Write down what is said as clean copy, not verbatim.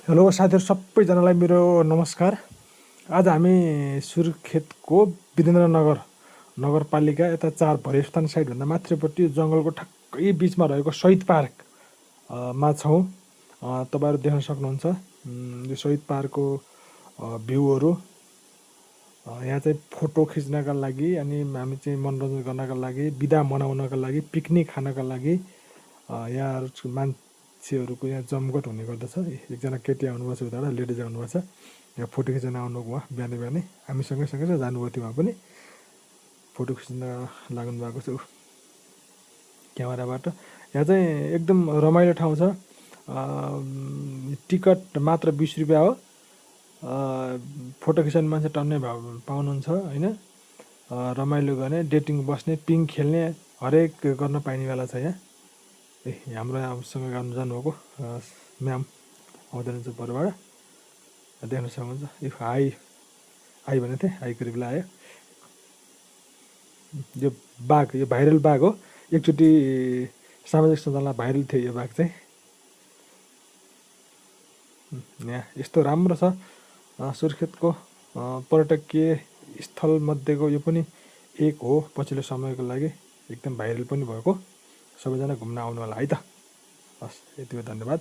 Hello साथीहरू सबैजनालाई मेरो नमस्कार। आज हामी सुर्खेतको वीरेन्द्रनगर नगरपालिका यता 4 भरेस्थान साइडभन्दा माथिल्लोपट्टि जङ्गलको ठ्याक्कै बिचमा रहेको शहीद पार्क मा छौँ। तपाईँहरू देख्न सक्नुहुन्छ यो शहीद पार्कको भ्यूहरू। यहाँ चाहिँ फोटो खिच्नका लागि अनि हामी चाहिँ मनोरञ्जन गर्नका लागि, बिदा मनाउनका लागि, पिकनिक खानका लागि यहाँ मान्छेहरूको यहाँ जमघट हुने गर्दछ। एकजना केटी आउनुभएको छ, उताबाट लेडिज आउनुभएको छ। यहाँ फोटो खिच्न आउनु उहाँ बिहानै बिहानै हामी सँगै जानुभएको थियो। उहाँ पनि फोटो खिच्न लाग्नु भएको छ क्यामेराबाट। यहाँ चाहिँ एकदम रमाइलो ठाउँ छ। टिकट मात्र 20 रुपियाँ हो। फोटो खिच्ने मान्छे टन्नै पाउनुहुन्छ होइन। रमाइलो गर्ने, डेटिङ बस्ने, पिङ खेल्ने हरेक गर्न पाइनेवाला छ यहाँ। हाम्रो आफूसँग जानुभएको म्याम आउँदै रहेछ परबाट, देख्न सक्नुहुन्छ। यो हाई भनेको थिएँ, हाईको रिप्लाई आयो। यो बाघ, यो भाइरल बाघ हो। एकचोटि सामाजिक सञ्जालमा भाइरल थियो यो बाघ चाहिँ। यहाँ यस्तो राम्रो छ सुर्खेतको पर्यटकीय स्थलमध्येको यो पनि एक हो। पछिल्लो समयको लागि एकदम भाइरल पनि भएको। सबैजना घुम्न आउनु होला है त। हस्, यति हो, धन्यवाद।